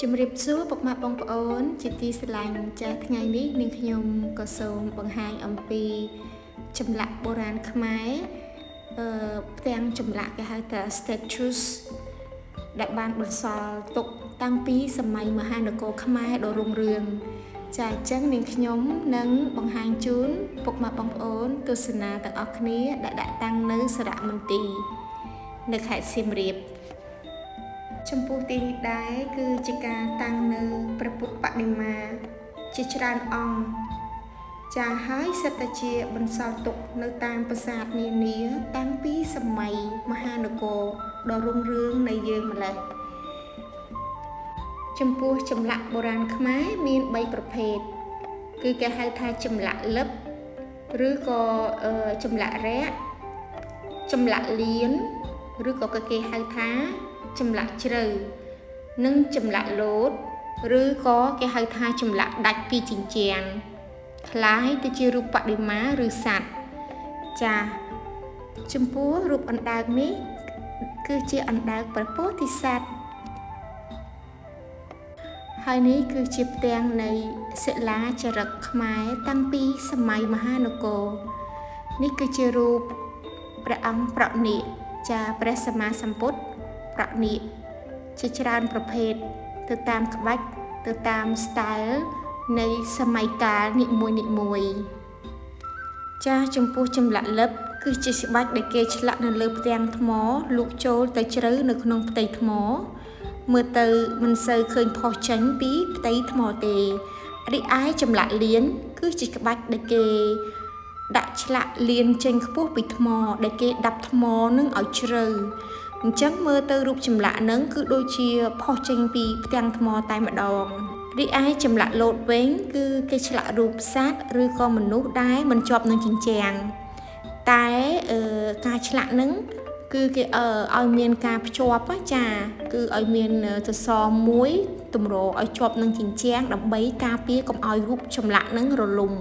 ជំរាបសួរពុកម៉ែបងប្អូន ជាទីស្រឡាញ់ចាស់ថ្ងៃនេះនាងខ្ញុំក៏សូមបង្ហាញអំពីចម្លាក់បុរាណខ្មែរផ្ទាំងចម្លាក់គេហៅថា statues ដែលបានបន្សល់ទុកតាំងពីសម័យមហានគរខ្មែរដ៏រុងរឿងចាអញ្ចឹងនាងខ្ញុំនឹងបង្ហាញជូនពុកម៉ែបងប្អូនទស្សនាទាំងអស់គ្នាដែលដាក់តាំងនៅសារមន្ទីរនៅខេត្តសៀមរាបចំពោះទីនេះដែរគឺជាការតាំងនៅព្រះពុទ្ធបដិមាជាច្រើនអង្គចាហើយសិតតែជាបន្សល់ទុកនៅតាមប្រាសាទនានាតាំងពីសម័យមហានគរដ៏រុងរឿងនៃយើងម្លេះចំពោះចម្លាក់បុរាណខ្មែរមាន3ប្រភេទគឺគេហៅថាចម្លាក់លឹបឬក៏ចម្លាក់រៈចម្លាក់លៀនឬក៏គេហៅថាចម្លាក់ជ្រៅនិងចម្លាក់លោតឬក៏គេហៅថាចម្លាក់ដាច់ពីជញ្ជាំងคล้ายទៅជារូបបដិមាឬសត្វចាចំពោះរូបអណ្ដើកនេះគឺជាអណ្ដើកព្រះពោធិសត្វហើយនេះគឺជាផ្ទាំងនៃសិលាចារឹកខ្មែរតាំងពីសម័យមហានគរនេះគឺជារូបព្រះអង្គប្រណិចាព្រះសម្មាសម្ពុទ្ធប្រណិជាច្រើនប្រភេទទៅតាមក្បាច់ទៅតាម style នៃសម័យកាលនីមួយៗចាចំពោះចម្លាក់លឹបគឺជាច្បាច់ដែលគេឆ្លាក់នៅលើផ្ទាំងថ្មលូកចូលទៅជ្រៅនៅក្នុងផ្ទៃថ្មមើលទៅមិនសូវឃើញផុសចេញពីផ្ទៃថ្មទេរីឯចម្លាក់លៀនគឺជាក្បាច់ដែលគេដាក់ឆ្លាក់លៀនចេញខ្ពស់ពីថ្មដែលគេដាប់ថ្មនឹងឲ្យជ្រៅអញ្ចឹងមើលទៅរូបចម្លាក់នឹងគឺដូចជាផុសចេញពីផ្ទាំងថ្មតែម្ដងរីឯចម្លាក់លោតវិញគឺគេឆ្លាក់រូបសត្វឬក៏មនុស្សដែលមិនជាប់នឹងជញ្ជាំងតែការឆ្លាក់នឹងគឺគេឲ្យមានការភ្ជាប់ចាគឺឲ្យមានសសរមួយទម្រឲ្យជាប់នឹងជញ្ជាំងដើម្បីការពារកុំឲ្យរូបចម្លាក់នឹងរលំ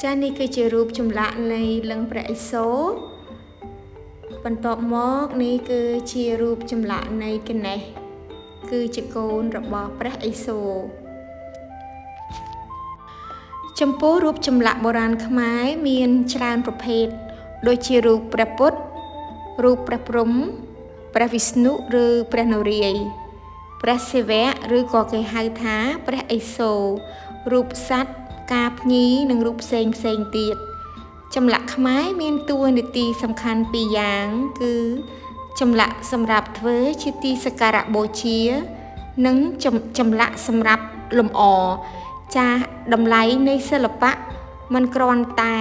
ចានេះគឺជារូបចម្លាក់នៃលិង្គព្រះឥសូរបន្ទាប់មកនេះគឺជារូបចម្លាក់នៃគណេសគឺជាកូនរបស់ព្រះឥសូរចំពោះរូបចម្លាក់បុរាណខ្មែរមានច្រើនប្រភេទដូចជារូបព្រះពុទ្ធរូបព្រះព្រហ្មព្រះវិស្ណុឬព្រះនរាយណ៍ព្រះសិវៈឬក៏គេហៅថាព្រះឥសូររូបសត្វផ្កាភ្ញីនិងរូបផ្សេងផ្សេងទៀតចម្លាក់ខ្មែរមានតួនាទីសំខាន់ពីរយ៉ាងគឺចម្លាក់សម្រាប់ធ្វើជាទីសក្ការៈបូជានិងចម្លាក់សម្រាប់លម្អចាតម្លៃនៃសិល្បៈមិនគ្រាន់តែ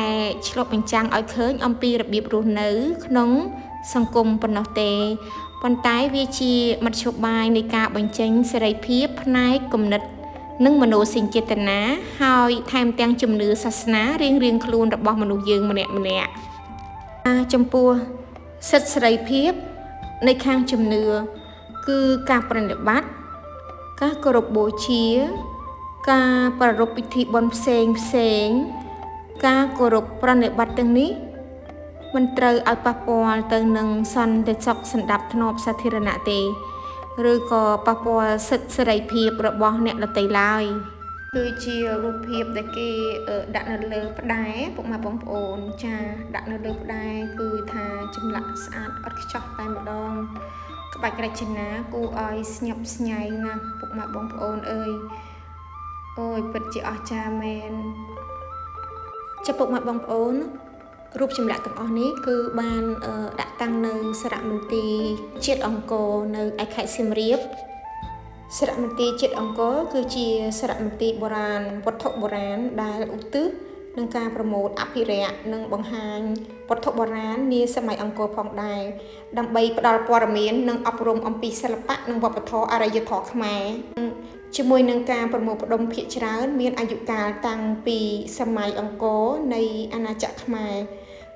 ឆ្លុះបញ្ចាំងឲ្យឃើញអំពីរបៀបរស់នៅក្នុងសង្គមប៉ុណ្ណោះទេប៉ុន្តែវាជាមធ្យោបាយនៃការបញ្ចេញសេរីភាពផ្នែកគំនិតនិងមនោសញ្ចេតនាហើយថែមទាំងជំនឿសាសនារៀងៗខ្លួនរបស់មនុស្សយើងម្នាក់ៗចំពោះសិទ្ធិសេរីភាពនៃខាងជំនឿគឺការប្រណិប័តន៍ការគោរពបូជាការប្រារព្ធពិធីបុណ្យផ្សេងផ្សេងការគោរពប្រណិប័តន៍ទាំងនេះមិនត្រូវឲ្យប៉ះពាល់ទៅនឹងសន្តិសុខសណ្ដាប់ធ្នាប់សាធារណៈទេឬក៏ប៉ះពាល់សិទ្ធិសេរីភាពរបស់អ្នកដទៃឡើយគឺជារូបភាពដែលគេដាក់នៅលើផ្ដែពុកម៉ែបងប្អូនចាដាក់នៅលើផ្ដែគឺថាចម្លាក់ស្អាតឥតខ្ចោះតែម្ដងក្បាច់រចនាគួរឲ្យស្ញប់ស្ញែងណាស់ពុកម៉ែបងប្អូនអើយអូយពិតជាអស្ចារ្យមែនចាពុកម៉ែបងប្អូនរូបចម្លាក់ទាំងអស់នេះគឺបានដាក់តាំងនៅសារមន្ទីរជាតិអង្គរនៅឯខេត្តសៀមរាបសារមន្ទីរជាតិអង្គរគឺជាសារមន្ទីរបុរាណវត្ថុបុរាណដែលឧទ្ទិសនឹងការប្រមូលអភិរក្សនិងបង្ហាញវត្ថុបុរាណនាសម័យអង្គរផងដែរដើម្បីផ្ដល់ព័ត៌មាននិងអប់រំអំពីសិល្បៈនិងវប្បធម៌អរិយធម៌ខ្មែរជាមួយនឹងការប្រមូលផ្ដុំភាគច្រើនមានអាយុកាលតាំងពីសម័យអង្គរនៃអាណាចក្រខ្មែរ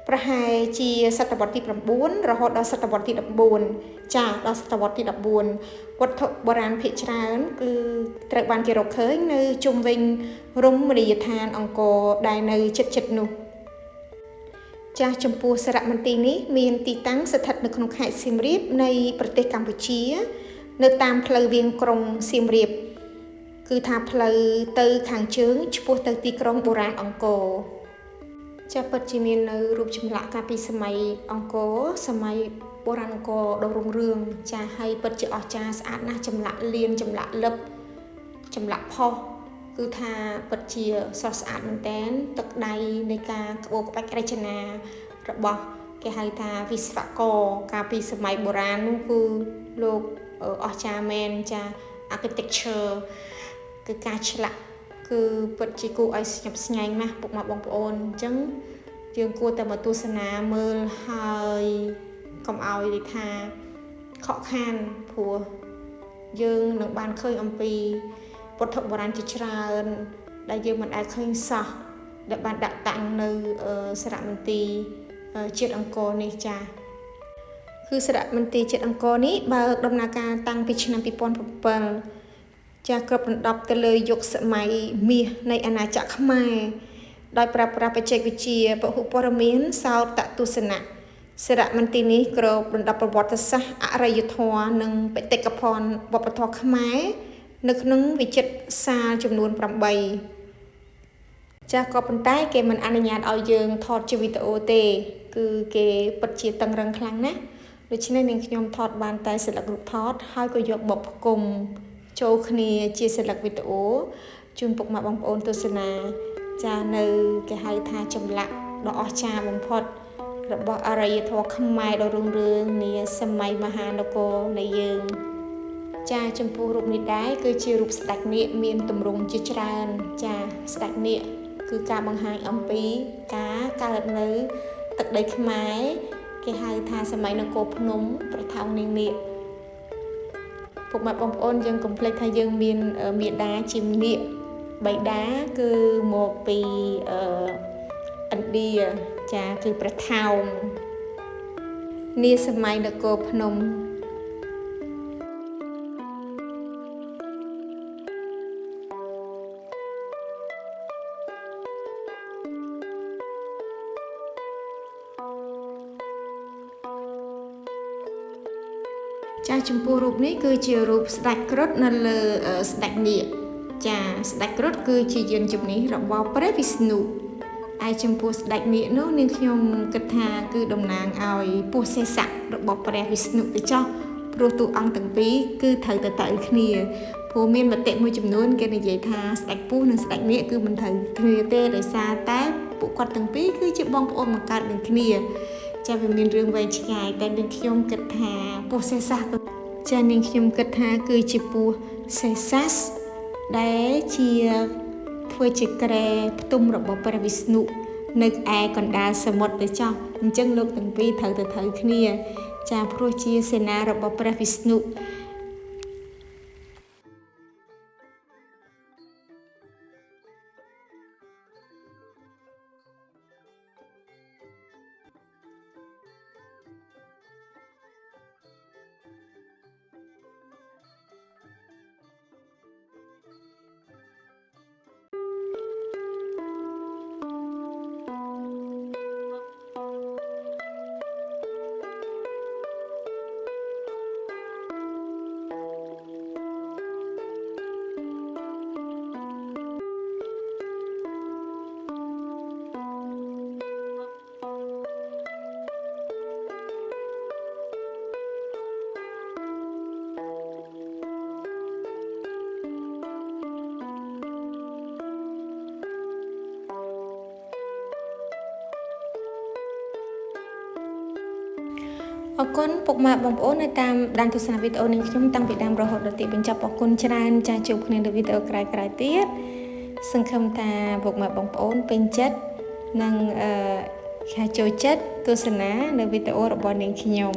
ប្រហែលជាសតវត្សទី9រហូតដល់សតវត្សទី14ចាដល់សតវត្សទី14វត្ថុបុរាណភាគច្រើនគឺត្រូវបានគេរកឃើញនៅជុំវិញរមណីយដ្ឋានអង្គរដែលនៅជិតៗនោះចាស់ចំពោះសារមន្ទីរនេះមានទីតាំងស្ថិតនៅក្នុងខេត្តសៀមរាបនៃប្រទេសកម្ពុជា នៅតាមផ្លូវវាងក្រុងសៀមរាបគឺថាផ្លូវទៅខាងជើងឆ្ពោះទៅទីក្រុងបុរាណអង្គរចាពិតជាមាននៅរូបចម្លាក់កាលពីសម័យអង្គរសម័យបុរាណអង្គរដ៏រុងរឿងចាហើយពិតជាអស្ចារ្យស្អាតណាស់ចម្លាក់លៀនចម្លាក់លឹបចម្លាក់ផុសគឺថាពិតជាស្រស់ស្អាតមែនទែនទឹកដៃនៃការក្បូរក្បាច់រចនារបស់គេហៅថាវិស្វករកាលពីសម័យបុរាណនោះគឺលោកអស្ចារ្យមែនចា architecture គឺការឆ្លាក់គឺពិតជាគួរឲ្យស្ញប់ស្ញែងណាស់ពុកម៉ែបងប្អូនអញ្ចឹងយើងគួរតែមកទស្សនាមើលហើយកុំឲ្យដូចថាខកខានព្រោះយើងនឹងបានឃើញអំពីវត្ថុបុរាណជាច្រើនដែលយើងមិនអាចឃើញសោះដែលបានដាក់តាំងនៅសារមន្ទីរជាតិអង្គរនេះចាគឺសារមន្ទីរជាតិអង្គរនេះបើកដំណើរការតាំងពីឆ្នាំ2007ចាគ្រប់ដណ្ដប់ទៅលើយុគសម័យមាសនៃអាណាចក្រខ្មែរដោយប្រើប្រាស់បច្ចេកវិទ្យាពហុព័ត៌មានសោតទស្សនៈសារមន្ទីរនេះគ្របដណ្ដប់ប្រវត្តិសាស្ត្រអរិយធម៌និងបេតិកភណ្ឌវប្បធម៌ខ្មែរនៅក្នុងវិចិត្រសាលចំនួន8ចាក៏ប៉ុន្តែគេមិនអនុញ្ញាតឲ្យយើងថតជាវីដេអូទេគឺគេពិតជាតឹងរឹងខ្លាំងណាស់ដូច្នេះនាងខ្ញុំថតបានតែសិលឹករូបថតហើយក៏យកមកផ្គុំចូលគ្នាជាសិលឹកវីដេអូជូនពុកម៉ែបងប្អូនទស្សនាចានៅគេហៅថាចម្លាក់ដ៏អស្ចារ្យបំផុតរបស់អរិយធម៌ខ្មែរដ៏រុងរឿងនាសម័យមហានគរនៃយើងចាចំពោះរូបនេះដែរគឺជារូបស្ដេចនាគមានទម្រង់ជាច្រើនចាស្ដេចនាគគឺការបង្ហាញអំពីការកើតនៅទឹកដីខ្មែរគេហៅថាសម័យនគរភ្នំប្រថោងនាងនាគពុកម៉ែបងប្អូនយើងកុំភ្លេចថាយើងមានមេដាជានាគបៃតាគឺមកពីឥណ្ឌាចាគឺប្រថោងនាសម័យនគរភ្នំចាចំពោះរូបនេះគឺជារូបស្ដេចគ្រុឌនៅលើស្ដេចនាគចាស្ដេចគ្រុឌគឺជាយានជំនិះរបស់ព្រះវិស្ណុឯចំពោះស្ដេចនាគនោះនាងខ្ញុំគិតថាគឺតំណាងឲ្យពស់សេសៈរបស់ព្រះវិស្ណុទៅចោះព្រោះតួអង្គទាំងពីរគឺត្រូវទៅគ្នាព្រោះមានមតិមួយចំនួនគេនិយាយថាស្ដេចពស់និងស្ដេចនាគគឺមិនត្រូវគ្នាទេដោយសារតែពួកគាត់ទាំងពីរគឺជាបងប្អូនបង្កើតនឹងគ្នាចាវាមានរឿងវែងឆ្ងាយតែនាងខ្ញុំគិតថាពស់សេសាសចានាងខ្ញុំគិតថាគឺជាពស់សេសាសដែលជាធ្វើជាក្រែផ្ទុំរបស់ព្រះវិស្ណុនៅឯកណ្ដាលសមុទ្រទៅចោះអញ្ចឹងលោកទាំងពីរត្រូវទៅត្រូវគ្នាចាព្រោះជាសេនារបស់ព្រះវិស្ណុអរគុណពុកម៉ែបងប្អូននៅតាមដានទស្សនាវីដេអូនេះខ្ញុំតាំងពីដើមរហូតដល់ទីបញ្ចប់អរគុណច្រើនចាជួបគ្នានៅវីដេអូក្រោយៗទៀតសង្ឃឹមថាពុកម៉ែបងប្អូនពេញចិត្តនិងចូលចិត្តទស្សនានៅវីដេអូរបស់នាងខ្ញុំ